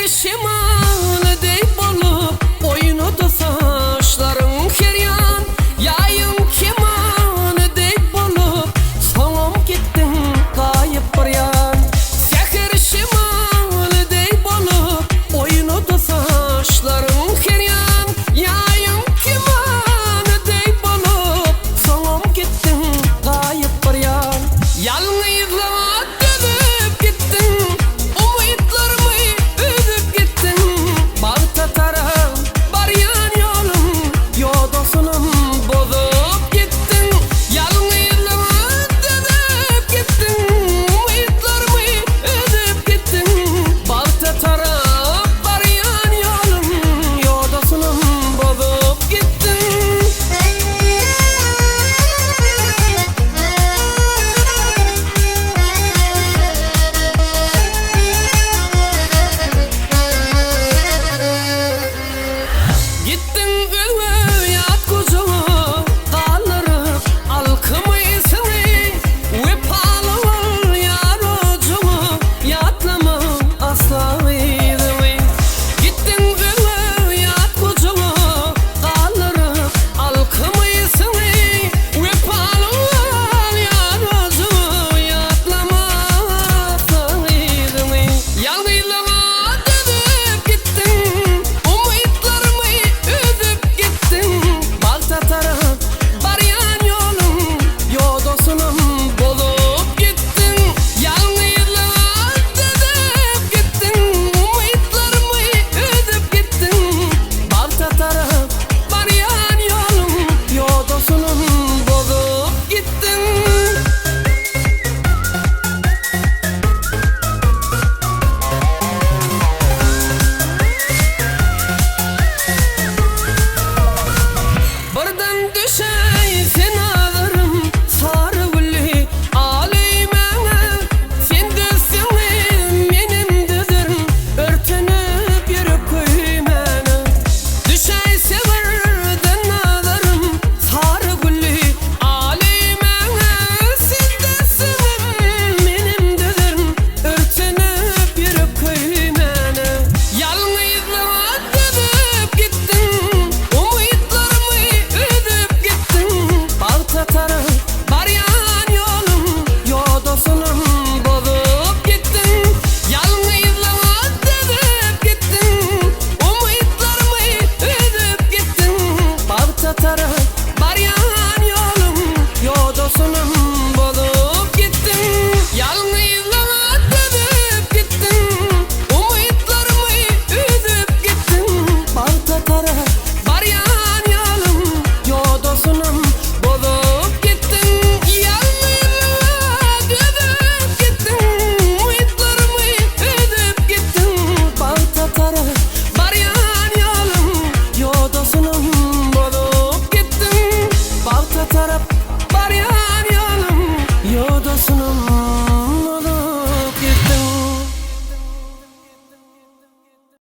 Säher şemaly deý bolup oýnady saçlaryň her ýan, Ýaýyň kemany deý bolup soňam gitdiň gaýyp bir ýan. Säher şemaly deý bolup oýnady saçlaryň her ýan, Ýaýyň kemany deý bolup soňam gitdiň gaýyp bir ýan. Ýalňyzlyga dözüp gitdiň, umytlarymy üzüp gitdiň, Bagta tarap barýan ýoluň ýodasynam bozup gitdiň. Ýalňyzlyga dözüp gitdiň, umytlarymy üzüp gitdiň, Bagta tarap barýan ýoluň ýodasynam bozup gitdiň. Gitdiň özge ýat gujaga, galdyryp alkymy ysyňy, Wepaly bol ýar ojaga, ýatlama asla yzyňy. Gitdiň özge ýat gujaga, galdyryp alkymy ysyňy, Wepaly bol ýar ojaga, ýatlama asla yzyňy. Ýalňyzlyga dözüp gitdiň, umytlarymy üzüp gitdiň, Bagta tarap barýan ýoluň ýodasynam bozup gitdiň. Ýalňyzlyga dözüp gitdiň, umytlarymy üzüp gitdiň, Bagta tarap barýan ýoluň ýodasynam bozup gitdiň. Birden düşäýse nazarym sary gülli al öýmäňe, Sen düzseň menem düzerin örtenip ýürek köýmäne. Düşäýse birden nazarym sary gülli al öýmäňe, Sen düzseňem menem düzerin örtenip ýürek köýmäne. Ýalňyzlyga dözüp gitdiň, umytlarymy üzüp gitdiň, Bagta tarap barýan ýoluň ýodasynam bozup gitdiň. Ýalňyzlyga dözüp gitdiň, umytlarymy üzüp gitdiň, Bagta tarap barýan ýoluň ýodasynam bozup gitdiň. Ýalňyzlyga dözüp gitdiň, umytlarymy üzüp gitdiň, Bagta tarap barýan ýoluň ýodasynam bozup gitdiň. Ýalňyzlyga dözüp gitdiň, umytlarymy üzüp gitdiň, Bagta tarap barýan ýoluň ýodasynam bozup gitdiň. Bagta tarap barýan.